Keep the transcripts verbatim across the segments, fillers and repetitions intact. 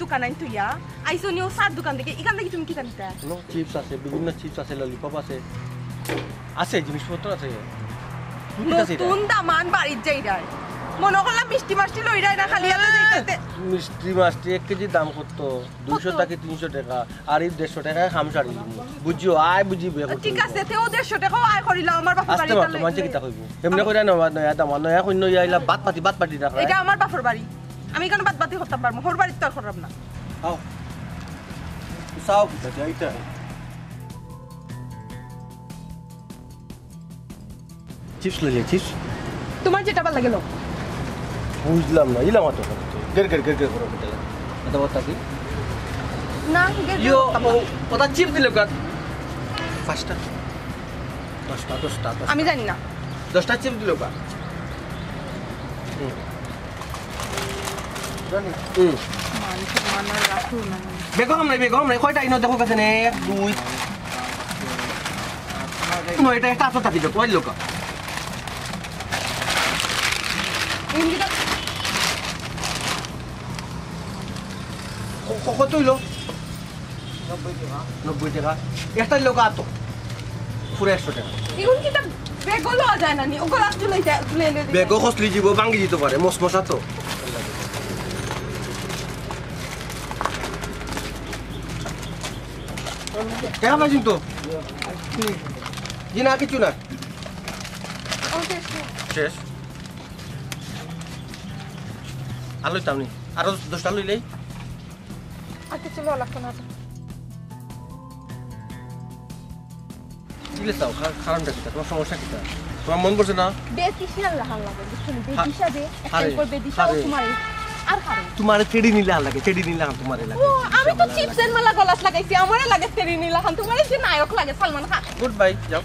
দোকান আইন তুইয়া আইছো নিও চার দোকান থেকে, এখান থেকে তুমি কিতা নিতা? চিপস আছে, বিভিন্ন চিপস আছে, ললিপপ আছে, আছে জিনিসপত্র আছে। তুমি কিতা চাইরা? নতুন দামান বাড়িত যাইরায়, মনে করলাম মিষ্টি মাষ্টি লইরায় না, খালি হাতে যাইতে। মিষ্টি মাষ্টি এক কেজি দাম কত? দুইশো কত? থাকি তিনশো টাকা। আর এই দেড়শো টাকায় কাম সারি দিমু। বুঝিও, আয় বুঝিবে। ঠিক আছে, তেও দেড়শো টাকাও আয় করিলাও আমার বাপের বাড়ি। মানষে কিতা কইবো? এমনে কইরা নয়া, নয়া দামান, নয়া কইন নয়া আইলা, বাত পাতি, বাত পাতি রাখা। এটা আমার বাপের বাড়ি, আমি কেন বাত পাতি করতাম পারবো? হউর বাড়িত তো আর করলাম না। আও। চাও কিতা দিয়া ইটা? চিপস লইলে চিপস। তোমার যেটা ভালো লাগে লও। বুঝলাম না, ইলা মাত্র কথা। গের গের গের গের করো বেটা। এটা কথা কি? না, গের গের ইয়ো, করতাম না। ও, ওটা চিপস দিলে কার? পাঁচটা। দশটা, দশটা, দশটা। আমি জানি না। দশটা চিপস দিলে কার? হুম। জানি। হুম। মান সম্মান আর রাখো না। বেগম নাই, বেগম নাই। কয়টা ইনো দেখো কাছে নে? এক, দুই। নয়টা একটা আছে, তাকি দেখো, ওই লোক। ক-, ক-, কত হইলো? নব্বই টাকা। একটা লোক আতো। পুরো একশো টাকা। এখন কি তা বেগও লওয়া যায় না নি? ওগুলো আসলে লইতে, লইলে দিতে। বেগও খসলি দিব, ভাঙি দিতে পারে, মশমশা তো। টাকা পাইছেন তো? জি না, কিছু না। ও, শেষ, শেষ। শেষ? আর লইতাম নি। আরো দশটা লইলেই? আর কিছু লওয়া লাগতো না। দিলে চাও, খা-, কারণটা কিতা? তোমার সমস্যা কিতা? তোমার মন বসে না? বেদিশা লাখান লাগে, বুঝছো নি? হা-, বেদিশা দে, একটা হারে, পর বেদিশা, ও হারে। তোমার এই, আর হারে। তোমার টেডি নিলে হার লাগে, টেডি নিলে হার তোমার লাগে। ও, আমি তো চিপসের মালা গলাত লাগাইছি, আমারে লাগে টেডি নিলে হার, তোমার যে নায়ক লাগে সালমান খান। গুড বাই, যাও।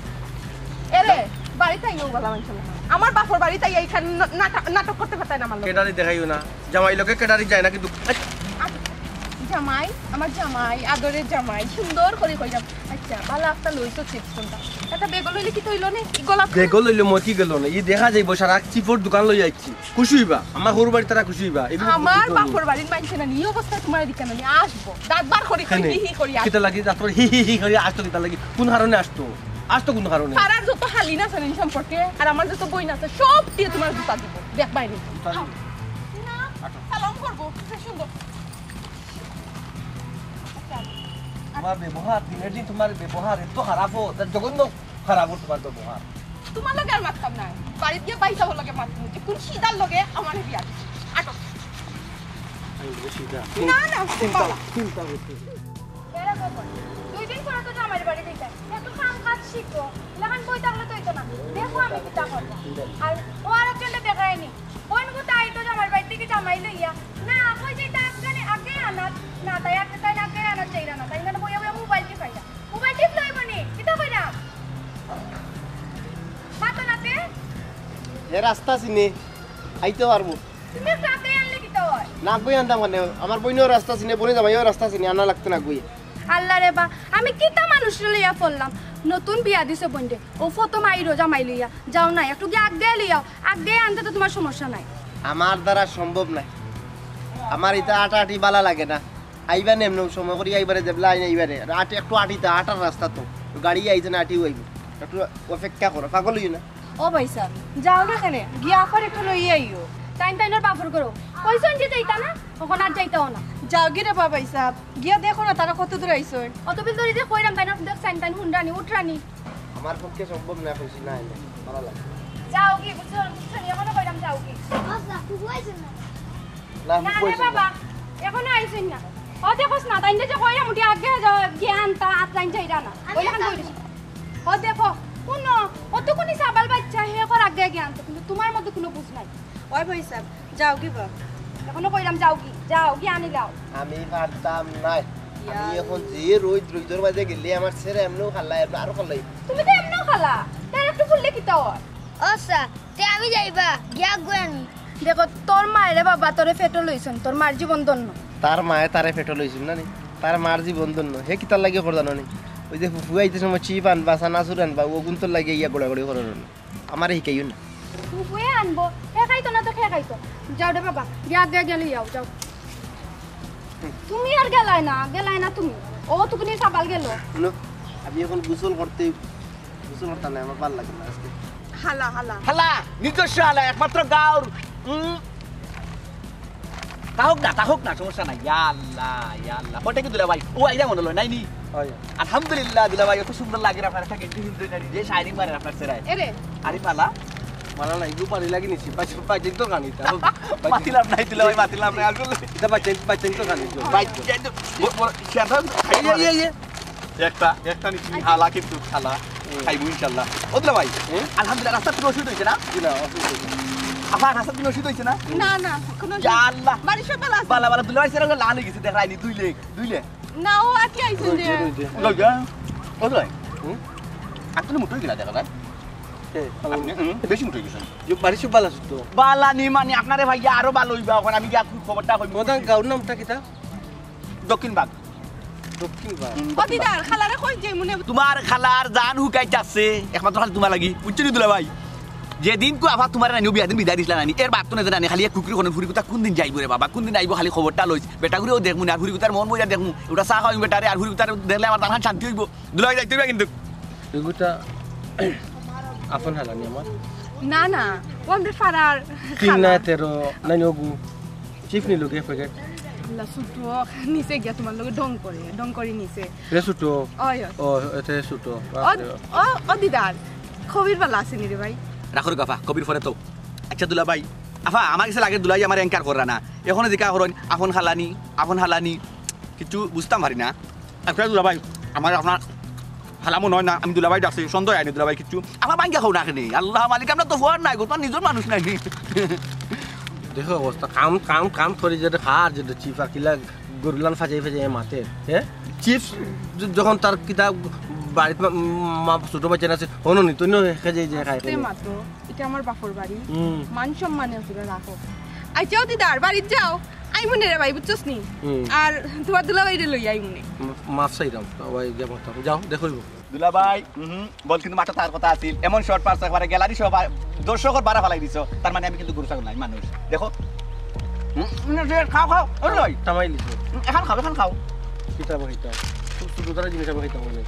এরে, বাড়িত আইও গলা মানছো না। আমার বাপর বাড়িত আইয়া এখানে না-, নাটক, নাটক করতে পারতায় না আমার লগে। কেডারি দেখাইও না। জামাই লগে কেডারি যায় না কিন্তু। আচ্ছা, জামাই, আমার জামাই, আদরের জামাই, সুন্দর করি কইলাম। আচ্ছা, ভালা একটা লইছো চিপস কোনটা? এটা বেগো লইলে কি তৈল নে? ই গলা বেগো লইলে মতি গেল না। ই দেখা যাইব সারা চিপর দোকান লই আইছি। খুশি হইবা। আমার হউর বাড়ি তারা খুশি হইবা। এগুলো আমার খুশি হইবা। বাপর বাড়ির মানষে না, ই অবস্থা তোমার দিকে না, আমি আসবো। দাঁত বার করি করি কেনে? হি হি করি আসবো। কিতা লাগি? দাঁত বার হি হি হি করি আসতো কিতা লাগি? কোন কারণে আসতো? আসতো কোন কারণে? পাড়ার যত হালিন আছে নি সম্পর্কে, আর আমার যত বইন আছে, সব দিয়ে তোমার জুতা দিব। দেখ বাইরে। জুতা দিব? না, সালাম করবো। কি সুন্দর। তোমার ব্যবহার, দিনের দিন তোমার ব্যবহার এত খারাপ হো, তার জঘন্য খারাপ হো তোমার ব্যবহার। তোমার লগে আর মাততাম না। বাড়িত গিয়া বাইসা হল লগে মাতমু, যে কোন সিদার লগে আমার বিয়া দিছে। আটক। আমি বলি সিধা। না, না, চিন্তা, বাবা। চিন্তা করতে। এরা কখন? দুই দিন পরে তো জামাইর বাড়ি দিতে। একটু কাম কাজ শিখো। ইলাখান বই থাকলে তো হইতো না। দেখো আমি কিতা করবো। আর ও আরেকজনটা দেখায়নি। বইন কোথায় আইতো জামাইর বাড়ি থেকে জামাই লইয়া? না, কই যে তাই আফগানে আগে আনাত। না, তাই আগে, তাই আগে আনাত চাইরা না। তাই মানে বইয়া বইয়া মোবাইল টিপাইরা। মোবাইল টিপ লইব নি? কিতা কইরা? মাতো নাতে? এ রাস্তা চিনে, আইতে পারবো। তুমি একটু আগে আনলে কিতা হয়? না, কই আনতাম কেনে? আমার বইনও রাস্তা চিনে, বইনে জামাইও রাস্তা চিনে, আনা লাগতো না কই। আল্লাহ রে বা, আমি কিতা মানুষ লইয়া পড়লাম? নতুন বিয়া দিছে বইনরে, ও ফটো মাইরো জামাই লইয়া। যাও না, একটু গিয়া আগে লইয়াও, আগে আনতে তো তোমার সমস্যা নাই। আমার দ্বারা সম্ভব নাই, আমার ইতা আটাআটি বালা লাগে না। আইবা নে এমনে সময় করি আইবারে, যেবলা আইন আইবারে। আর আট-, একটু আটিতা, আটার রাস্তা তো। গাড়ি আইছে না, আটিও আইবো। একটু অপেক্ষা করো, পাগল হইও না। ও ভাই সাহেব, যাও না কেনে? গিয়া আফার একটু লইয়া আইও। তাইন তাইনর বাফর করো। কইছইন যে যাইতা না, অখন আর যাইতাও না। যাও গি রে বা ভাই সাহেব, গিয়া দেখো না তারা কত দূর আইছইন। অত বিল ধরি যে কইরাম, তাইন দেখ, তাইন তাইন হুনরানি, উঠরানি। আমার পক্ষে সম্ভব না, কইছি না, এনে মারা লাগে। যাও গি, বুঝছো, বুঝছো নি, এখনো কইরাম, যাও গি। আচ্ছা, খুব হয়েছে না। না, না, না, কইছে না। বাবা, এখনো আইছইন না। ও দেখোস না, তাইন যে কইরাম উঠি আগে যাও, গিয়া আনতা, আত লাইন যাইরা না। আমি ওই লাখান আর কইরা। ও দেখো, কুনো, ও তো কুনি সাবাল বাচ্চা, হে কর আগে গিয়া আনতো, কিন্তু তোমার মধ্যে কুনো বুঝ নাই। ওই ভাই সাহেব, যাও গি বা? এখনো কইরাম যাও গি, যাও গি আনিলাও। আমি পারতাম নায়। ইয়া। আমি এখন যে রইদ, রইদর মাঝে গেলে আমার ছেড়ে এমনেও খাল্লা, এমনে আরো খাল্লাই। তুমি তো এমনেও খালা, তার একটু ফুললে কিতা হয়? ও আচ্ছা, তে আমি যাইবা, গিয়া আগুয়ে আনি। দেখো, তোর মায়েরে বাবা তোরে ফেটো লইছইন, তোর মার জীবন ধন্য। তার মায়ে তারে ফেটো লইছইন না নি? তার মার জীবন ধন্য। হে কিতার লাগি কর জানো নি? ওই যে ফুফু আইতে সময় চিপ আনবা, চানাচুর আনবা, ও গুন্তর লাগি ইয়া গোড়াগড়ি করার না। আমারে হিকাইও না। ফুফুয়ে আনবো, হে খাইতো না তো কে খাইতো? যাও রে বাবা, গিয়া আগে গেলে যাও, যাও। তুমি আর গেলায় না, গেলায় না তুমি। ও তুকুনি সাবাল গেল। হুনো, আমি এখন গোসল করতে, গোসল করতাম না, আমার ভালা লাগে না আজকে। হালা, হালা। হালা, নিজস্ব হালা, একমাত্র গাঁওর। উম। তা হোক না, তা হোক না, সমস্যা নাই। ইয়া আল্লাহ, ইয়া আল্লাহ। কইটা কি দুলাভাই? ও আইরা মনে লয়, নাই নি? হয়। আলহামদুলিল্লাহ, দুলাভাই, অত সুন্দর লাগে আপনার একটা গেঞ্জি হিন্দু জানি, যে শাইনিং মারে আপনার চেহারায়। এরে। আরে পালা। মারা নাই, গু পানি লাগি নিছি, পাঁচ, পাঁচ দিন তো খানি, তা। মাতিলাম নাই, দুলাভাই, মাতিলাম নাই, আসলে। এটা পাঁচ দিন, পাঁচ দিন তো খানি, চল। পাঁচ দিন তো, ব-, ব-, শেয়ার দাও, খাই এই, এই, এই, এই। একটা, একটা নিচে হালা কিন্তু খালা। হুম। খাইবো ইনশাআল্লাহ। ও দুলাভাই, হুম? আলহামদুলিল্লাহ, রাস্তাত কোনো অসুবিধা হইছে না? জি না, অসুবিধা হইছে না। আফা, রাস্তাত কোনো অসুবিধা হইছে না? না, না, কোনো ইয়া আল্লাহ। বাড়ির সব ভালা আছে? ভালা, ভালা, দুলাভাই সেরা লাল হয়ে গেছে, দেখায়নি, দুই লেগ, দুই লেগ। না, ও আজকে আইছেন যে। ওই যে, ওই যে। ও দুলাভাই, হুম? আপনি মোটা হয়ে গেলা দেখা যায়। কে? আপনি, হুম, বেশি মোটা হয়ে গেছেন। যে বাড়ির সব ভালা আছে তো? ভালা নি মানে আপনারে ভাই আরো ভালা হইবা, এখন আমি গিয়া খবরটা কই। তোমার গাঁওর নামটা কিতা? দক্ষিণ বাগ। দক্ষিণ বাগ। ও দিদার, খালারে কই যে মনে তোমার খালার জান হুকাইতাছে, একমাত্র খালি তোমার লাগি। বুঝছো নি দুলাভাই? যেদিন কো আফা তোমার নানি, বিয়া দিন বিদায় দিছিলা নানি, এর বাদ তো না জানি, খালি এক কুকুরি কোন ফুরি কুতা কোন দিন যাইবো রে বাবা, কোন দিন আইবো খালি খবরটা লইছ। বেটাগুরেও দেখমু না, আর ফুরি কুতার মন বইরা দেখমু, ওটা চা খাওয়াইমু বেটারে, আর ফুরি কুতার দেখলে আমার জান শান্তি হইবো। দুলাভাই যাইতে হইবা কিন্তু। এগুতা আপন হালানি আমার? না, না, ও আমরা ফারার তিন খালা। না তেরো, নাই ওগু। চিপস নিল কে প্যাকেট? লা ছোট, নিচে গিয়া তোমার লগে ঢং করে, ঢং করে নিচে। রে ছোট? ওই, ওই। ও, এতে ছোট। ও, বাপরে বাপ। ও, ও দিদার, কবির ভালা আছে নি রে ভাই? রাখো রে গাফা, কবির পরে তো। আচ্ছা দুলাভাই, আফা, আমার কাছে লাগে দুলাই আমার anchor কররা না। এখনো জিকা করইন, আপন খালানি, আপন খালানি, কিছু বুঝতাম পারি না। আচ্ছা দুলাভাই, আমার আপনার হালামো নয় না, আমি দুলাভাই ডাকছি, সন্দেহ আইনি দুলাভাই কিচ্ছু। আমার ভাঙ্গা খাও না কেনে? আল্লাহ মালিক, আমরা তো ফোয়ার নাই গো, তোমার নিজের মানুষ নাই নি। দেখো অবস্থা, কাম, কাম, কাম করে যেটা খার, যেটা চিপা কিলা গরুলান ফাজাই ফাজাই মাতে, হ্যাঁ? চিপস য-, যখন তার কিতা বাড়িত মা, মা, ছোট বাচ্চা আছে, হনো নি, তুই নো খেয়ে যে খায় আস্তে খেয়ে। মাতো, এটা আমার বাপর বাড়ি। হুম। মান সম্মানে তোরা রাখো। আইচাও দিদার, বাড়িত যাও। আইমুনে রে ভাই, বুঝছস নি? হুম। আর তোমার দুলাভাইরে লই আইমুনে। মা-, মাফ চাইরাম, ভাই, গিয়া মারতাম। যাও, দেখো। দুলাভাই, হুম, বল কিন্তু মাঠে তার কথা আছিল। এমন শট পারছ একবারে গ্যালারি সহ বা-, দর্শকর বাড়া ফালাই দিছ। তার মানে আমি কিন্তু গরু ছাগল নাই, মানুষ। দেখো। হুম, হুম, যে খাও, খাও। ওরে লই। তামাই লিছো। হুম, এখন খাও, এখন খাও। কিতা বা খাইতাম? খুব ছোট তারা জিনিস আমি খাইতাম না।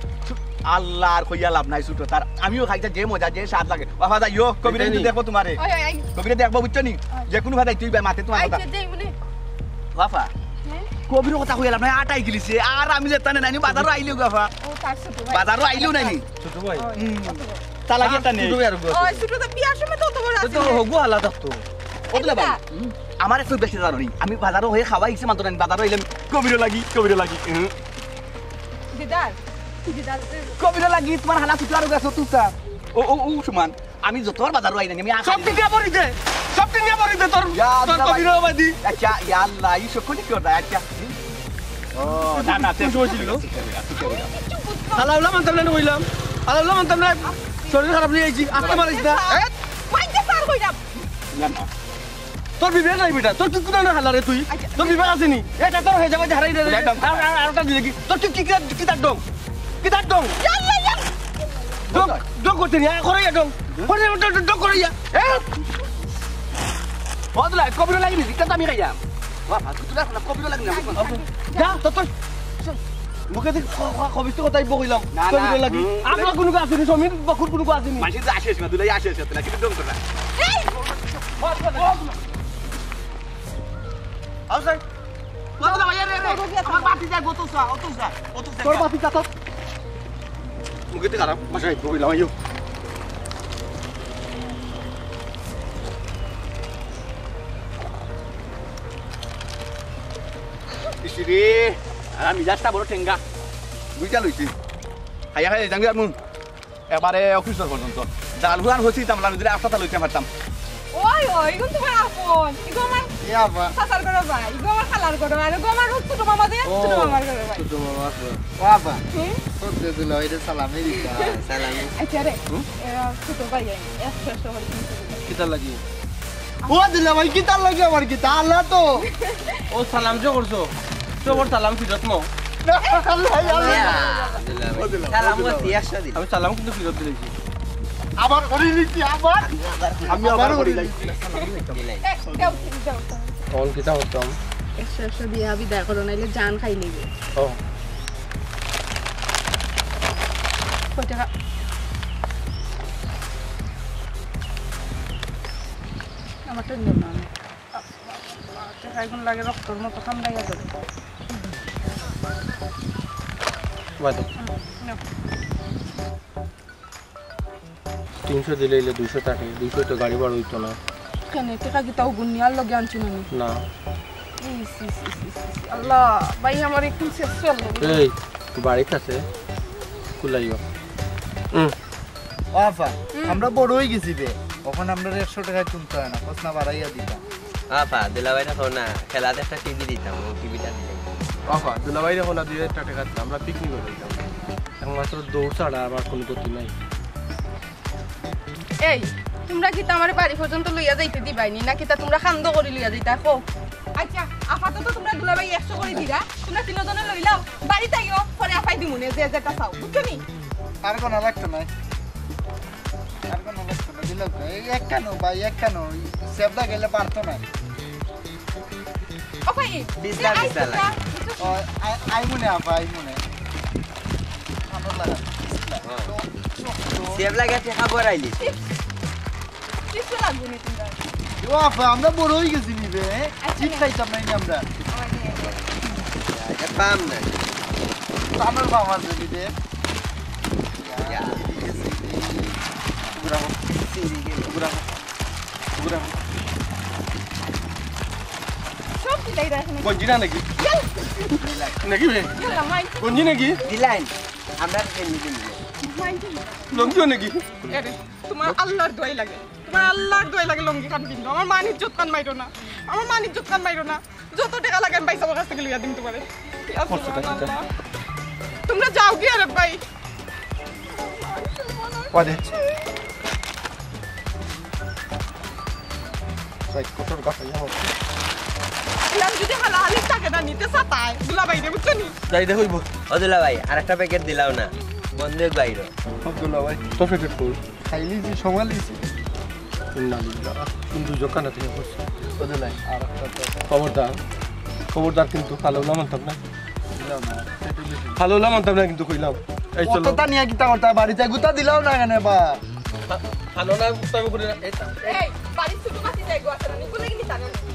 আল্লাহ, আর কইয়া লাভ নাই ছোট তার। আমিও খাইতে যে মজা, যে স্বাদ লাগে। বাবা যাইও, কবিরে কিন্তু দেখবো তোমারে। ওই, ওই, ওই। কবিরে দেখবো, বুঝছো নি? ওই। যে কোনো ভাই তুই ভাই মাতে তোমার কথা। আচ্ছা, যাই বলে। বাবা। হ্যাঁ? কবির কথা কইয়া লাভ নাই, আটাই গিলিছে। আর আমি যেতানে নাইনি, বাজারও আইলেও বাবা। ও, তার ছোট ভাই। বাজারও আইলেও নাইনি। ছোট ভাই? হুম। তা লাগে একটা নেই। ছোট ভাই আর গো। ওই, ছোট তো বিয়ার সময় তো তোমার তো আছে। হগু হালা থাকতো। ও দিলা ভাই। হুম। আমার একটু বেশি জানো নি। আমি বাজারও হয়ে খাওয়া ইচ্ছে মাত্র নাইনি, বাজারও আইলাম। কবিরও লাগি, কবিরও লাগি। হুম। দিদার, দিদার। কবিরও লাগি, তোমার হালা ফুটে আরো গেছো তুই। ও, ও, ও, সুমান। আমি যতবার বাজারও আই না, আমি আশা সব দিন পরি দে, সব দিন পরি দে তোর, ইয়া তোর আল্লাহ। কবির বাদি। আচ্ছা, ইয়া আল্লাহ, এই সকলে কি ওটা? আচ্ছা। ও, না, না, তুই বলছিল। হালা উলা মানতাম না, কইলাম। হালা উলা মানতাম না। শরীর খারাপ নিয়ে আইছি, আজকে মারিস না। এ? মাইকে পার কইলাম। না, না। তোর বিবেক নাই বেটা, তোর কি কুদানো হালা রে তুই? আচ্ছা। তোর বিবেক আছে নি? এটা তোর হয়ে যাবে, হারাই রে। একদম। আর, আর, আর ওটা দিয়ে কি? তোর কি, কি, কি, কি তার ডং? কি তার ডং? ইয়াল্লা, ইয়াল্লা। ডং, ডং করতে নি, আ, করে ইয়া ডং। করে ইয়া ডং, ডং, ডং করে ইয়া। এ? ও দুলা, কবিরও লাগি নি, এটা তো আমি খাইলাম। বাবা, তুই তুলা না, কবিরও লাগি না। যা, তো তোর মুখে দিয়ে খ-, খ-, খবিস তো কথাই বকিলাম। না, না। কবিরও লাগি। হুম। আমরা কোনো কাজ নেই, সমীর বকুর কোনো কাজ নেই। মাসি তো আসে, আসে না, দুলাই আসে, আসে, তুলা কিন্তু ডং করে না। এই! আও স্যার। ও বাবা, এ রে, রে। আমার বাতি যায়, গো তো স্যার, ও তো স্যার, ও তো স্যার। তোর বাতি যা তো। মুখে তো খারাপ, বাসায় বকিলাম, আইও। ইসিরে, আর আমি যাচ্ছি বড় ঠেঙ্গা। দুইটা লইছি। খাইয়া খাইয়া যাঙ্গি আর মুন। এবারে অফিস পর্যন্ত। জাল হুয়ান হইছি, তামলা দিলে আস্তা লইতে পারতাম। ওই, ওই, ইগুন তোমার আপন। ইগু আমার কি আপা? চাচার ঘরর ভাই, ইগু আমার খালার ঘরর, আর ইগু আমার ছোট মামা যে, ও, ছোট মামার ঘরর ভাই। ছোট মামা আছে। ও আপা। হুম? তোর যে দিল, ওই যে সালামি দিতা, সালামি। আচ্ছা রে, হুম? এরা ছোট ভাই, আমি একশো একশো করে কিনতে দিলাম। কিতার লাগি? ও দিলা ভাই, কিতার লাগি আমার কিতা? আল্লাহ তো। ও সালাম যে করছো, তো ওর সালাম ফিরত নো। আল্লাহ, আল্লাহ। সালাম করছি, একশো দিন। আমি সালাম কিন্তু ফিরত দিলাইছি। আবার করি নিছি, আবার। আমি আবার করি নিছি। এই, যাও, যাও, যাও। তখন কিতা করতাম? একশো একশো দিয়া বিদায় করো, নাইলে জান খাই নিবে। ও। কয় টাকা? আমার তো নিলাম না আমি। টেকা এগুন লাগে রক্তর মতো ঠান্ডা হয়ে যাবে। বাদে। হুম, নাও। তিনশো দিলে অইলে দুইশো থাকে, দুইশো তো গাড়ি ভাড়া অইতো না। কেনে, টেকা কিতা অগুন নিয়ার লগে আনছো না নি? না। ইস, ইস, ইস, ইস, ইস, আল্লাহ, ভাই আমার এখন শেষ চললো। এই, বাড়িত আছে, কুলাইও। হুম। ও আফা, হুম। আমরা বড় অই গেছি বে, অখন আমরা একশো টেকায় তুলতে হয় না, খোঁজ না বাড়াইয়া দিতাম। আফা, দুলাভাইরে কও না, খেলাত একটা টিভি দিতাম, ও টিভিটা দিলে। আফা, দুলাভাইরে কও না, দুই হাজার টেকা দিতাম, আমরা পিকনিক করতে দিতাম। একমাত্র দৌড় ছাড়া আমার কোনো গতি নাই। এই, তোমরা কিতা আমারে বাড়ি পর্যন্ত লইয়া যাইতে দিবায়নি, না কিতা তোমরা কান্দো করি লইয়া যাইতায়, কও? আচ্ছা, আপাতত তোমরা দুলাভাই একশো করি দিরা, তোমরা তিনজনে লইলাও, বাড়িত আইও, পরে আফায় দিমুনে, যে যেটা চাও, বুঝছো নি? আর কোনো লাগতো নাই, আর কোনো লাগতো না, দিলাও তো, এই একখানো ভাই, একখানো, ওই সেবদা গেলে পারতো না। ও ভাই, বিশ লাখ, বিশ লাখ। ও, আই, আই মনে আপা, আই মনে। আমার লাগা। হ্যাঁ। তো, তো, তো। সেব লাগে টেকা ভরাইলি। কিছু লাগবো না তোমরা। ও আপা, আমরা বড় অই গেছি নি বে, হ্যাঁ? আচ্ছা, চিপ না। খাইতাম নাই নি আমরা। ও, আচ্ছা, আচ্ছা। এটা পাম না। পামের পাম আছে নি রে। ইয়া। ঘুরাবো। ঘুরাবো। ঘুরাবো। সব দিলাই রে এখন। গঞ্জি না নাকি? ইয়াল। নাকি বে? ইয়াল্লা, মাই। গঞ্জি নাকি? দিলাইন। আমরা এমনি দিন। মাই। লঙ্গিও নাকি? এরে, তোমার আল্লাহর দোয়াই লাগে। তোমার আল্লাহর দোয়াই লাগে লঙ্গি খান পিন্দো। আমার মান ইজ্জত খান মাইরো না। আমার মান ইজ্জত খান মাইরো না। যত টেকা লাগে আমি পয়সা আমার কাছ থেকে লইয়া দিম তোমারে। ইয়া কষ্ট সুবহানাল্লাহ। তোমরা যাও গিয়া রে ভাই। ওরে। ভাই, কত কথা যাও। এলাম যদি হালাহালি থাকে না নিতে সাতায়, দুলাভাই রে, বুঝছো নি? যাই দেখো, অইবো। ও দুলাভাই, আর একটা প্যাকেট দিলাও না। বন্ধু বাইরে। ও দুলাভাই, তোর প্যাকেট কই? খাইলিছি, সমালিছি। ইন্না লিল্লাহ। কিন্তু জোকানা থেকে করছে। ওদের নাই, আর একটা তো। খবরদার, খবরদার কিন্তু ভালো না মানতাম না। দিলাও না, সেটা বেশি। ভালো না মানতাম না কিন্তু কইলাম। এই চলো। কতটা নিয়ে কিতা করতে বাড়িতে গুতা দিলাও না কেন বা? ভা-, ভালো না, উত্তম করি না। এই তো। এই, বাড়ির ছোট মাছি যাই গো, আছে না? নিকুলে গিনি জানো না?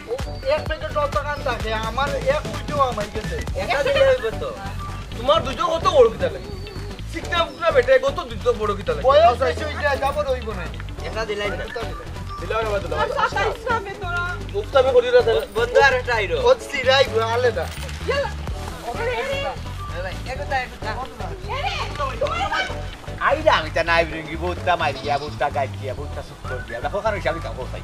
ও, এক প্যাকেট অত কান থাকে, আমার এক কুইটো আমার গেছে। একটা দিলে অইবো তো। তোমার দুইজন কত বড় কিতা লাগে? চিকনা মুকনা বেটা, কত দুইজন বড় কিতা লাগে? বয়স বেশি অইছে, যাবো রইবো না। একটা দিলাই না। দিলাও না, দিলাও না। আর সাতাইশ না বে তোরা। মুক্তামি করি না, স্যার। বন্ধু আর একটা আইরো। ও সিরাই গো, আলে না। ইয়াল্লা। এরে, এরে। এ ভাই, এগোতা, এগোতা। এরে, তোমার মা- আইরা, আমি তা নাই বিরঙ্গি, বউতা মারিয়া, বউতা গাইয়া, বউতা সুখ করিয়া। দেখো, কারণ হিসাবে কাম করতাই।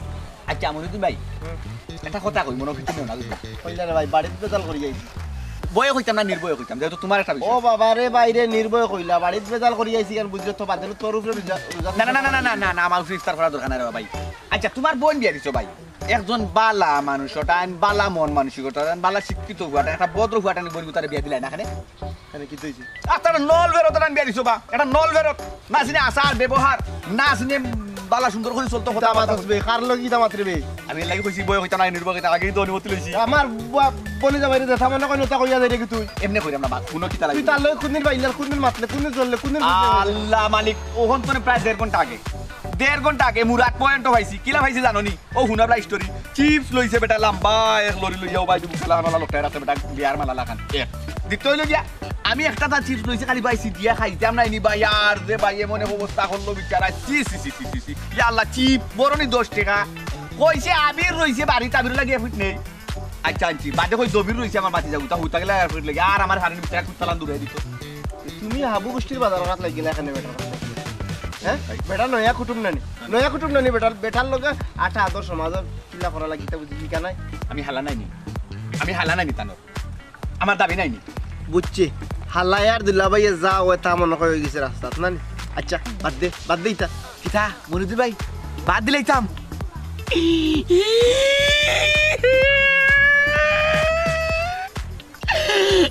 আচ্ছা, মনুদ্দিন ভাই, হুম। একটা কথা কই, মনো কিছু নেও না, বুঝলি? কইলা রে ভাই, বাড়িত বেজাল করি আইছি। বয়ে কইতাম না, নির্বয়ে কইতাম, যেহেতু তোমার একটা বিষয়। ও বাবা রে ভাই রে, নির্বয়ে কইলা, বাড়িত বেজাল করি আইছি, কারণ বুঝছো তো, বাদে তোর উপরে রুজা, রুজা না, না, না, আমার উপরে ইফতার করার দরকার নাই রে ভাই। আচ্ছা, তোমার বোন বিয়া দিছো ভাই, একজন বালা মানুষ, ওটা আইন বালা মন মানসিকতা, ওটা আইন বালা শিক্ষিত হুয়াটা, একটা ভদ্র হুয়াটা আনি বইন গুতারে বিয়া দিলাই না এখানে? কেনে, কিতা অইছে? আচ্ছা, একটা নল বেরোত না বিয়া দিছো বা? একটা নল বেরোত। না চিনে আচার, ব্যবহার, না চিনে বালা সুন্দর করি চলতো, কথা কিতা বার্তা মাতস বে? কার লগে কিতা মাতরে বে? আমি এর লাগি কইছি, বয়ে কইতা নাই, নির্বয়ে কইতা, আগেই তো অনুমতি লইছি। আমার বা-, বনে যাবাইরে দেখা মনে কয় নতা কইয়া যাইরে কি তুই? এমনে কইরাম না বা, কোনো কিতা তুই লাগি? তার লগে কোনদিন বাইলে, কোনদিন মাতলে, কোনদিন চললে, কোনদিন বুঝলে? আল্লাহ মালিক, ওখান তো প্রায় দেড় ঘন্টা আগে। দেড় ঘন্টা আগে মুরাদ পয়েন্টও পাইছি। কিলা পাইছি জানো নি? ও হুনা প্রায় স্টোরি। চিপস লইছে বেটা লাম্বা এক লরি লইয়া, ও ভাই, তুমি খেলা হানা লোকটা রাখতে বেটা বিয়ার মালা লাখান। এক। দ্বিতীয় হইলো গিয়া, আমি একটা তা চিপস লইছি, খালি ভাই সিটিয়া খাইতাম নাই নি ভাই, আর যে ভাই এমন এক অবস্থা করলো বিচারা, ছি, ছি, ছি, ছি, ছি, ছি। ইয়া আল্লাহ, চিপস, বড় নি দশ টেকা। কইছে আবির রইছে বাড়িত, আবির লাগি এক ফিট নেই। আচ্ছা, আনছি, বাদে কই জবির রইছে আমার বাতি যাবো, তা হুতা গেলে এক ফিট লাগে, আর আমার হারির বিচারা কুত্তালান দূরে দিত। তুমি হাবু গোষ্ঠীর বাজার হাত লাগিলে এখানে বেটার হাত লাগিলে। হ্যাঁ? বেটা নয়া কুটুম নানি। নয়া কুটুম নানি বেটার, বেটার লগে আটা আদর সমাজর কিলা করা লাগি তা বুঝি শিখা নাই? আমি হালা নাইনি। আমি হালা নাইনি তানোর। আমার দাবি নাইনি। বুঝছি। হালায় আর দুলাভাইয়ে যা অয় তা মনে কয় অই গেছে রাস্তাত নানি। আচ্ছা, বাদ দে, বাদ দে ইতা। কিতা? মনিদুর ভাই, বাদ দিলাইতাম।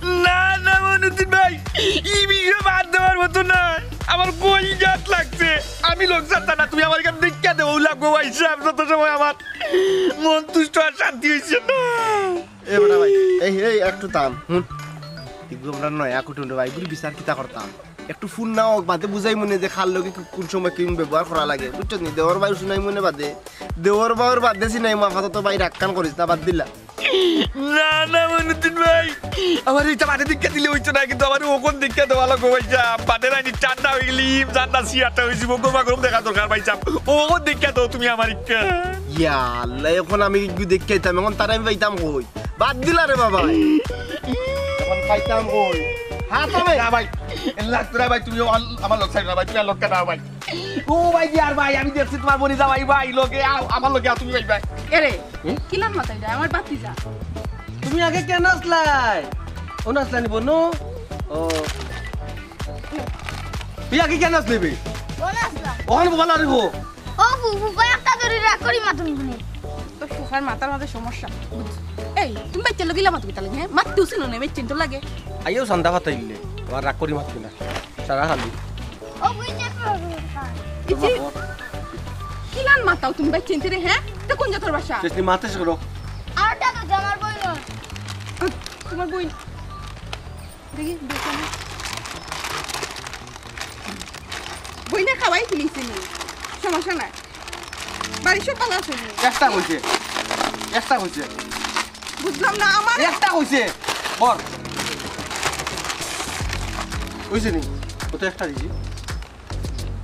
না, না, মনুদ্দিন ভাই, ই বিষয়ে বাদ দেওয়ার মতো না। আমার কলিজাত লাগছে। আমি লোক জানতাম না, তুমি আমার এখানে দেখা দেবো, লাগবো ভাই সাহেব, যত সময় আমার মন তুষ্ট আর শান্তি হইছে না। এ বেটা ভাই, এই, এই, একটু থাম, হুন। ইগু আমরা নয়া কুটুম রে ভাই, ইগুর বিচার কিতা করতাম? একটু ফোন না হোক, বাদে বুঝাইমুনে যে কার লগে কি-, কোন সময় কি ব্যবহার করা লাগে, বুঝছস নি? দেওর ভাই শুনাইমুনে বাদে, দেওর ভাইর বাদে চিনাইমু, আপাতত ভাই রাগ কান করিস না, বাদ দিলা। না, না, মইনুদ্দিন ভাই, আমারে ইটা বাদে দেখিয়া দিলে অইতো না, কিন্তু আমারে অখন দেখিয়া দেওয়া লাগবো ভাইসাব। বাদে নানি ঠান্ডা অইগেলে ইম ঠান্ডা সিয়াটা অইযিবো, গরমা গরম দেখা দরকার ভাইসাব। অখন দেখিয়া দেও তুমি আমারে ইখান। ইয়া আল্লাহ, অখন আমি ইগু দেখিয়া দিতাম, অখন তারে আমি পাইতাম কই? বাদ দিলা রে বাবা। অখন পাইতাম কই? হাত আমি। না ভাই, এ লাগতো না ভাই, তুমি আমার, আমার লগে যাইও না ভাই, তুমি আর লগে না ভাই। ও ভাই, ইয়ার ভাই, আমি দেখছি তুমার বইন জামাই ভাই, লগে আও, আমার লগে আও তুমি ভাই ভাই। এরে, হুম? কিলান মাতাই যায় আমার ভাতিজা? তুমি আগে কেন আসলাই? ও নাচলানি বনু? ও। তুই আগে কেন আসলি বে? ও নাচলা। ওখানে বাবা লারি গো। ও ফু, ফু, কয়েকটা ধরে রাগ করি মাতুন গুনি। তো ফুফার মাথার মাঝে সমস্যা, বুঝ। এই, তুমি বাইচ্চার লগে ইলা মাতো কিতা লাগি, হ্যাঁ? মাততেও চিনো না, বাইচ্চাইন্তর লগে। আইও চান্দা পাতাইলে, আবার রাগ করি মাতবি না। সারা খালি। ও বুঝছে তো। ইজি। কিলান মাতাও তুমি বাইচ্চাইন্তরে, হ্যাঁ? তো কোন জাতর ভাষা? শেষ নি মাতে শেষ করো। আর তা তো আমার বইন। তুমার বইন। দেখি, দেখি আমি। বইনে খাওয়াই তুলিছি নি। সমস্যা নাই। বাড়ির সব ভালা আছে নি? একটা কইছে। একটা কইছে। বুঝলাম না, আমার একটা কইছে। বল। কইছে নি? কত একটা দিছি?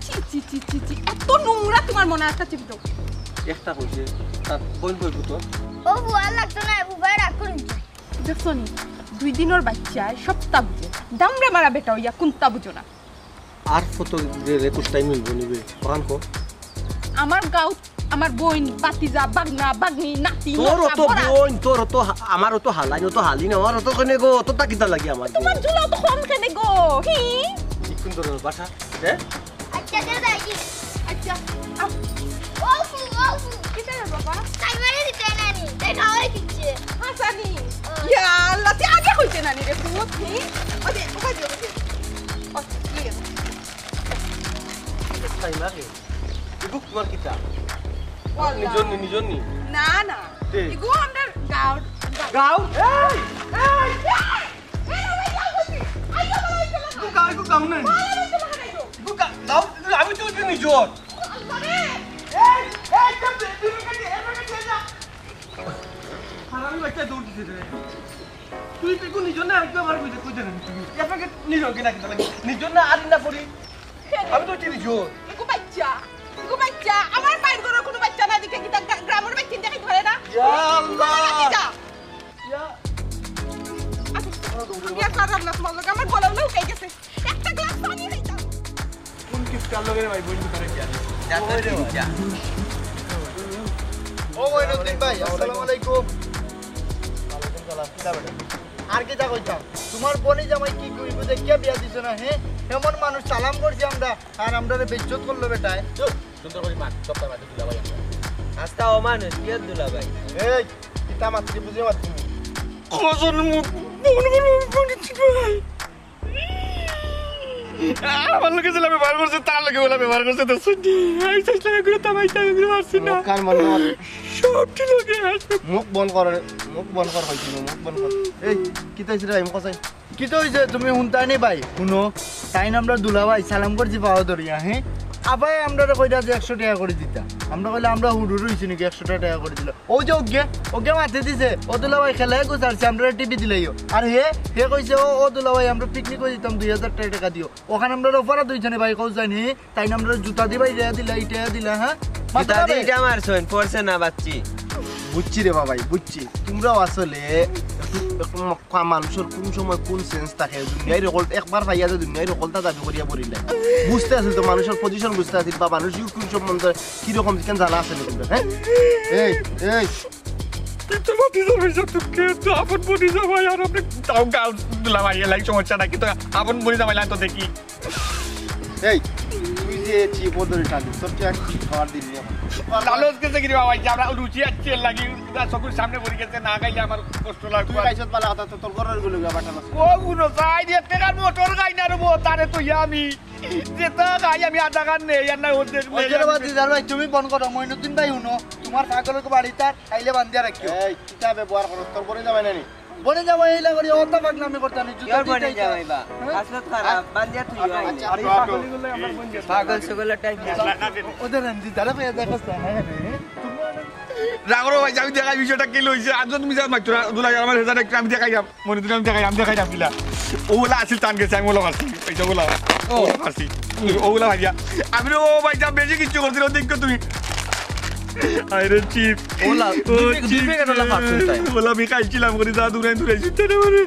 ছি, ছি, ছি, ছি, ছি। এত নোংরা তুমার মনে একটা চিপটো। একটা কইছে। তার বইন কইবো তো। ও বুয়া লাগতো না, বুবাই রাগ করুন। দেখছো নি? দুই দিনর বাইচ্চায় সবতা বুঝে। দামড়া মারা বেটা অইয়া কুন্তা বুঝো না। আর কত রে, রে, কুছ টাইম মিলবো নিবে? পান কো? আমার গাঁওত আমার বইন, ভাতিজা, বাগনা, বাগনি, নাতি, তোর নতা, অত বরা। বইন, তোর অত হা-, আমার অত হালাই, অত হালি না, আমার অত কেনে গো, অত তা কিতা লাগি আমার গো? তুমার জুলা অত কম কেনে গো? হি? কি কোন ধরনের ভাষা? হ্যাঁ? আচ্ছা, দে, দে, কি? আচ্ছা, আম। ও ফু, ও ফু। কিতা রে বাবা? তাই মারে দিতে নানি, তাই খাওয়াই দিচ্ছে। হাসানি। ও। ইয়া আল্লাহ, তুই আগে কইতে নানি রে, তুই, হি? ওই যে, ওখানে, ওখানে। ও, ঠিক আছে। তাই মারে। ইগু তুমার কিতা? ওয়াল্লা। নিজর নি, নিজর নি। না, না। তে? ইগু আমরার গাঁওর। গাঁওর? এই! এই! এই! এই! ইগু গাঁও, ইগু গাঁও নাই। ইগু গাঁও, গাঁও, আমি তো ইগু নিজর। এই! এই! এই! হারামি বাইচ্চা দৌড় দিছে রে। তুই, তুই কোন নিজর না, আমি তো আমার কইতে, কইতে না তুই। আপনাকে নিজর কিনা কিতা লাগে? নিজর না, আর না করি। আমি তো চিনি জোর। ইগু বাইচ্চা, ইগু বাইচ্চা, আমার বাইর ঘরর কুনু বাইচ্চা না দেখে কিতা গ্রা-, গ্রামর বাইচ্চা দেখে ধরে না? ইয়া আল্লাহ। ইগু বাইচ্চা। ইয়া। আচ্ছা, আমি আর পারলাম না তুমার লগে, আমার গলা উলা শুকাই গেছে। একটা গ্লাস পানি খাইতাম। কোন কিপটার লগে রে ভাই, বইন ধরে কি আর? যা তো ওই রে চিন্তা। ও মইনুদ্দিন ভাই, আসসালামু আলাইকুম। ওয়ালাইকুম সালাম, কিতা বেটা? আর কিতা কইতাম? তুমার বইন জামাই কি কইবো দেখিয়া বিয়া দিছো না, হে? এমন মানুষ সালাম করছি আমরা, আর আমরারে বেইজ্জত করলো বেটায়। চুপ, সুন্দর করি মাত, সব তার মাঝে দুলাভাই আমরা। আস্তা অমানুষ, কি আর দুলাভাই? এই, কিতা মাতছি বুঝে মাতছি। কজন মুখ, বন, বন, বন, বন, ভাই। আমার লগে যেলা ব্যবহার করছে, তার লগে ওলা ব্যবহার করছে, তো শুনি। আমি চাইছিলাম এগুলো তামাইতে, এগুলো মারছি না। মুখ কান বন্ধ কর। সব ঠিক লগে আসবে। মুখ বন্ধ কর, মুখ বন্ধ কর, হইছিল, মুখ বন্ধ কর। এই, কিতা হইছে রে ভাই, মুখ আছে? কিতা হইছে? তুমি হুনতায় নি ভাই? হুনো, তাইন আমরার দুলাভাই সালাম করছি পাও ধরিয়া, হে? আবার আমরারে কইরা যে একশো টেকা করি দিতা। আমরা কইলে আমরা হুড়ুড় হইছি নাকি একশো টেকা করি দিলা। ও যে ওগে, ওগে মাতে দিছে, ও দুলাভাই খেলায় গুছারছে, আমরারে টিভি দিলাইও। আর হে, হে কইছে, "ও, ও দুলাভাই, আমরা পিকনিক করি দিতাম, দুই হাজার টেকা দিও।" ওখান আমরার অপরাধ হইছে নি ভাই, কও জানি? তাইন আমরারে জুতা দিবা, ইটা দিলা, ইটা দিলা, হ্যাঁ? মাথা জুতা খারাপ দিয়ে হয়ে ইটা মারছইন, পড়ছে না বাচ্চি। বুঝছি রে বাবাই, বুঝছি। তুমরাও আসলে একটু, একটু মক্কা মানুষর কোন সময় কোন সেন্স থাকে, দুনিয়ার হকল একবার পাইয়া যে দুনিয়ার হকলতা দাবি করিয়া পড়িলে। বুঝতে আছিল তো, মানুষর পজিশন বুঝতে আছিল, বা মানুষ কোন সম্বন্ধে কিরকম কেন জানা আছে নি তুমরার, হ্যাঁ? এই, এই। তুই তো মাটি যাবে যা, তুই কে? তুই আপন বনি যাবে, আর আপনি তাও গাল দিলাম, আইয়া লাই সমস্যা নাই, কিন্তু আপন বনি যাবে, লাই তো দেখি। এই, তুই যে এ চিপও ধরে টানি, সব চেয়ে এক খাওয়ার দিন নিয়ে। লালচ গেছে কি রে বাবা, এই যে আমরা রুচি আছে লাগি, তার চকুর সামনে পড়ে গেছে, না খাইলে আমার কষ্ট লাগবে। তুই খাইছত বালা কথা, তো তোর ঘরের গুলো গা বাটা মাছ। ও গুলো চাই দিয়ে তেরার মোটর খাই না রে বো, তারে তো ইয়া আমি যেটা খাই আমি আধা খান নেই, আর নাই অর্ধেক নেই। ওই যে রে বাদ দিদার ভাই, তুমি বন্ধ করো, মইনুদ্দিন ভাই হুনো, তোমার পাগলকে বাড়ি তার, খাইলে বান্ধিয়া রাখিও। এই, কিতা ব্যবহার করো, তোর বনে যাবে না নি? বনে যাবো এইলা করি, অত পাগলামি করতে নি, জুতা কিয়র বনে দিতে যাবে বা? হ্যাঁ? হাসলত খারাপ, বান্ধিয়া তুই আচ্ছা, আইলে। আচ্ছা, আরে, পাগল। পাগল গুলো আমার বন যাবে। পাগল সকলের টাইপ না। ওদের আমি দিদারে পেয়ে দেখো না, হ্যাঁ রে? রাগরো ভাই, আমি দেখাই বিষয়টা কি লইছে। আজ তুমি যা মারছো না, দুলা আমার হেজার একটু আমি দেখাইলাম। মনে দিলাম দেখাই, আমি দেখাইলাম কিলা। ওগুলা আছিল টান গেছে, আমি ওলা মারছি। এই যে ওলা। ও। ওলা মারছি। ওগুলা ভাইয়া। আমি রে, ও ভাই, যা বেশি কিচ্ছু করছিল, দেখো তুমি। আরে চিপ। ওলা, ও দুই প্যাকেট, দুই চিপ। প্যাকেট ওলা ফাটছে তাই। ওলা আমি খাইছিলাম, করি যা দূরে দূরে শুনতে না পারে।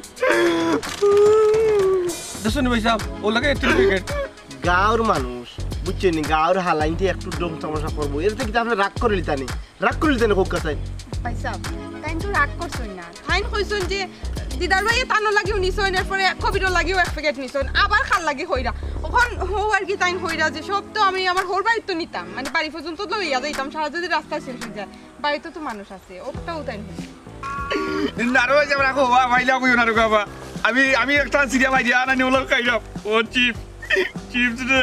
দেখছো নি ভাই সাহেব, ওলাকে তিন প্যাকেট। গাঁওর মানুষ, বুঝছেন নি, গাঁওর হালাইনতে একটু ডং তামাশা করবো, এর থেকে আপনি রাগ করে লিতানি, রাগ করে লিতানি কোক কাছাই। ভাই সাহেব, তাইন তো রাগ করছইন না, তাইন কইছইন যে দিদার ভাইয়ে তানো লাগিও নিছইন, এরপরে কবিরও লাগিও এক প্যাকেট নিছইন, আবার খার লাগি কইরা। অখন হউ আর কি তাইন কইরা যে সব তো আমি আমার হউর বাড়িত তো নিতাম, মানে বাড়ি পর্যন্ত তো লইয়া যাইতাম, সারা যদি রাস্তা শেষ হয়ে যায়, বাড়িতে তো মানুষ আছে, ওটাও তাইন কইছইন। না রে ভাই, আমরা রাখো, বা, ভাইলা কইও না রে বাবা। আমি, আমি একটা সিরিয়া ভাই দিয়া না নিয়ে ওলা খাইলাম। ও চিপ, চিপস রে।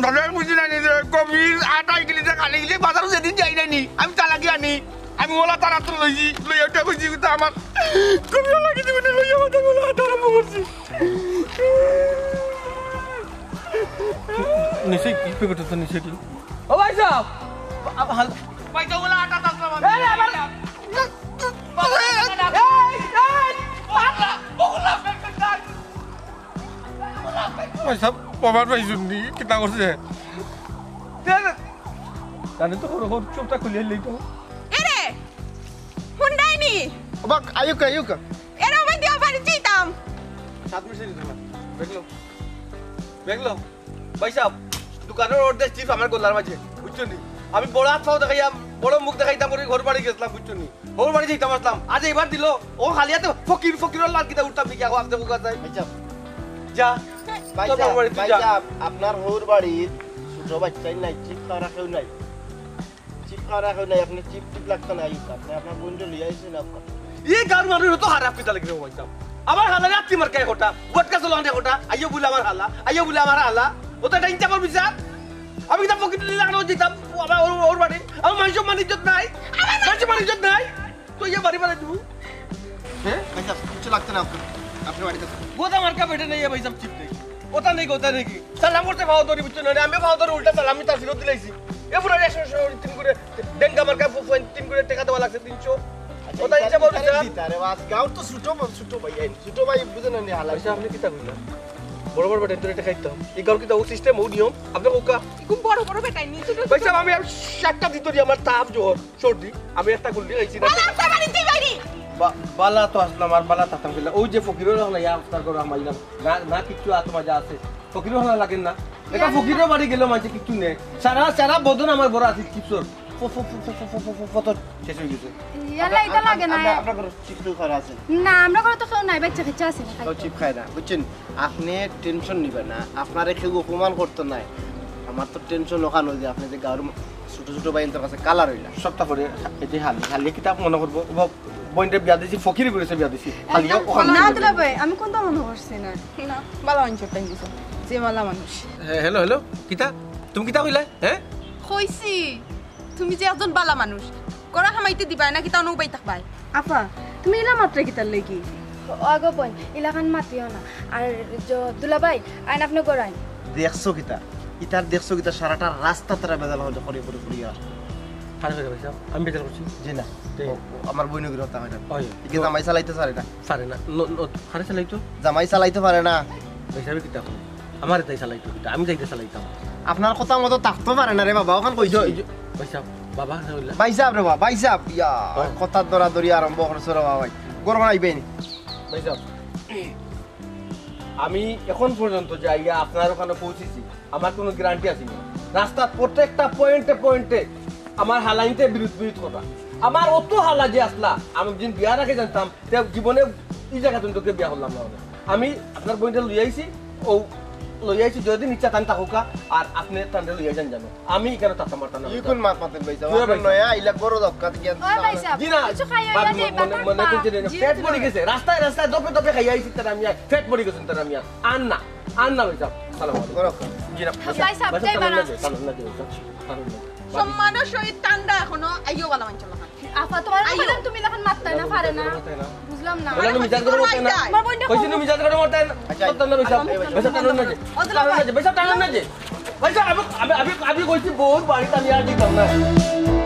দাদা, আমি বুঝি না নি যে কবির আটা কিনলে যে খালি কিনলে বাজারও যেদিন যাই না নি, আমি তা লাগি আনি। আমি ওলা তারা তো লইছি, লইয়া ওটা কইছি, কিন্তু আমার কবির লাগি দিবি না, লইয়া ওটা ওলা আটা আরম্ভ করছি। নিচে কি প্যাকেট আছে, নিচে কি? ও ভাই সাহেব, আ-, হাল-, ভাই সাহেব, ওলা আটা তাসলাম আমি। এই, আমার এই, এই, ভাই সাহেব, কমার পাইছুন নি? কিতা করছে? জানি তো, ওর, ওর চোখটা খুলে লই তো। এরে, হুন্ডাইনি। বাক, আয়ুকা, আয়ুকা। এরে, ওই দিয়া বাড়ি যাইতাম। সাত মিনিট দিতে না। দেখলো? দেখলো? ভাই সাহেব, দোকানের অর্ধেক চিপস আমার গলার মাঝে, বুঝছো নি? আমি বড় হাত পাও দেখাইয়া, বড় মুখ দেখাইতাম করি ঘর বাড়ি গেছিলাম, বুঝছো নি? হউর বাড়ি যাইতাম আসলাম, আজ এবার দিল, ও খালি হাতে ফকির, ফকিরর লাল কিতা উঠতাম দেখি, এখন আপনি বুকা যায়। ভাই সাহেব, যা, ভাই তোর সাহেব, বাড়ি তুই ভাই যা। সাহেব, আপনার হউর বাড়ির ছোট বাচ্চাই নাই, চিপ খাওয়া কেউ নাই, চিপ খাওয়া কেউ নাই, আপনি চিপ টিপ লাগতো না, আইস, আপনি আপনার বন্ধু লিয়ে আইসেন আপনার। এই গাঁওর মানুষ তো খারাপ কিতা লাগে রে ভাই সাহেব। আমার হালা রাত্রি মার কায় কোটা, বটকা চলানে কোটা, আইও বলে আমার হালা, আইও বলে আমার হালা, ও তো এটা ইনসাফর বিচার। আমি কিতা ফকির তুলি লাগানো দিতাম, ও আমার ওর, ওর বাড়ি, আমার মানুষের মান ইজ্জত নাই, মানুষের মান ইজ্জত নাই। তো ইয়ে বাড়ি বাড়ি দিব। হ্যাঁ? ভাই সাহেব, কিছু লাগতো না আপনার, আপনি বাড়িতে থাকুন। গোদা মার্কা বেটে নেই, ভাই সাহেব, চিপ নেই। ওটা নেই, গোদা নেই কি? সালাম করতে পাও ধরি, বুঝছো না? আমি পাও ধরে উল্টা সালাম, আমি তার ফিরত দিলাইছি। এ পুরো একশো, একশো, তিন করে, ডেঙ্গা মার্কা ফু-, ফু-, তিন করে টাকা দেওয়া লাগছে, তিনশো। আচ্ছা, ওটা ইচ্ছা বলতে চান? আরে বাস, গাঁওর তো ছোট, ছোট ভাই, এই ছোট ভাই, বুঝে না নি হালা। আচ্ছা, আপনি কিতা কইলা? বড় বড় বেটা, তোর এটা খাইতাম। এই গাঁওর কিতা ও সিস্টেম, ও নিয়ম? আপনি কোকা? এরকম বড় বড় বেটাই নি, ছোট ছোট ভাই সাহেব, আমি আর সাতটা দিত আমার তাপ জ্বর। সর্দি, আমি একটা গুল্লি খাইছি না। বালা, বালা তো আসলাম, আর বালা থাকতাম কিলা? ওই যে ফকিরর হলা ইয়া আফতার করে হামাইলাম। না, না কিচ্ছু আত মাজা আছে। ফকিরর হলা লাগেন না। এটা ফকিরর বাড়ি গেলেও মাঝে কিচ্ছু নেই। সারা, সারা বদন আমার বড় আছে চিপসর। ফ-, ফ-, ফ-, ফ-, ফ-, ফ-, ফ-, ফত শেষ হয়ে গেছে। ইয়াল্লা, এটা লাগে না। আমরা, আমরা ঘরে চিপস খাওয়া আছে। না, আমরা ঘরে তো কেউ নাই, বাচ্চা কাচ্চা আছে না, খাই। কেউ চিপ খায় না, বুঝছেন? আপনি টেনশন নিবেন না, আপনারে কেউ অপমান করতো নাই। আমার তো টেনশন ওখানে যে আপনি যে গাঁওর ছোট ছোট ভাই তোর কাছে কালা রইলা। সপ্তাহ পরে এই যে হালি, হালি কিতাব মনে করবো, ও বইনটা বিয়া দিছি, ফকিরি করেছে বিয়া দিছি। হালি না, ওখানে না, দুলা ভাই, আমি কোনটা মনে করছি না। না, বালা মানুষ একটা হিংসা, যে বালা মানুষ। হ্যাঁ, হ্যালো, হ্যালো, কিতা? তুমি কিতা কইলা? হ্যাঁ? কইছি, তুমি যে একজন বালা মানুষ, করা হামাইতে দিবায় না কিতা, নৌবাই থাকবায়। আপা, তুমি ইলা মাত্র কিতার লাগি? ও আগো বইন, ইলাখান মাতিও না। আর জ-, দুলাভাই, আইন আপনি গড়াইন। দেখছো কিতা? ইতার দেখছো কিতা? সারাটা রাস্তা তারা বেজাল হয়ে করে করে ঘুরিয়া। কারে কইরা ভাই সাহেব? আমি বেজাল করছি? জি না। তে? ও, ও, আমার বইনগির হতা হয় না। ওই। ইকে জামাই চালাইতে পারে না। পারে না। ন-, ন-, কারে চালাইতো? জামাই চালাইতে পারে না। ভাই সাহেব, কিতা কইন? আমারে তাই চালাইতো কিতা? আমি তাইতে চালাইতাম। আপনার কথা মতো থাকতে পারে না রে বাবা, ওখান কইছো। এই যে, ভাই সাহেব, বাবা, না হইলা? ভাই সাহেব রে বাবা, ভাই সাহেব, ইয়া, ওই। কথা দরাদরি আরম্ভ করছো রে বাবা, ভাই। গরম আইবেন। ভাই সাহেব, আমি এখন পর্যন্ত যাইয়া আপনার ওখানে পৌঁছেছি, আমার কোনো গ্যারান্টি আছে না। রাস্তার প্রত্যেকটা পয়েন্টে পয়েন্টে আমার হালাইনতে বিরুদ্ধ বিরুদ্ধ কথা। আমার অত হালা যে আসলা, আমি দিন বিয়া রাখে জানতাম, তে জীবনে এই জায়গা তুমি তোকে বিয়া করলাম না। আমি আপনার বইনটা লই আইছি, ও লইয়া আইছি, যদি ইচ্ছা তান থাকুকা, আর আপনে তানরে লইয়া যান জানো। আমি ইখানো থাকতাম পারতাম না। ইগুন মাত মাতেন ভাইসাব, কিয় আপনে ভাইসাব? নয়া ইলা বড় দক্কা দিয়া ও ভাইসাব, জি না, কিছু খাইয়া বাদ যাই, মনে- মনে- মনে করছি যে জি, পেট জি, ভরি জি। গেছে, রাস্তায় রাস্তায় দপে দপে খাইয়া আইছি তার আমি আর, পেট ভরি গেছে তার আমি আর। আর না, আর না ভাইসাব। সালাম আলাইকুম। বড় জি না, ভাইসাব, যাই টানুন বানা। না যে, টানুন না যে, টানুন না যে। সম্মানের সহিত ঠান্ডা এখনো আইও বালা মানছে না। আফা, তোমার আইও। বললাম তুমি এখন মাততায় না, পারে না। বুঝলাম না। বললাম, মিজাজ গরম করতে না। আমার বোনটা কইছি না, মিজাজ গরম করতে না। আচ্ছা। করতে না, ভাইসাব। ভাইসাব, টানুন না যে। টানুন না যে, ভাইসাব, টানুন না যে। ভাইসাব, আমি, আমি, আমি, আমি কইছি, বউর বাড়িত আমি আর দিতাম না।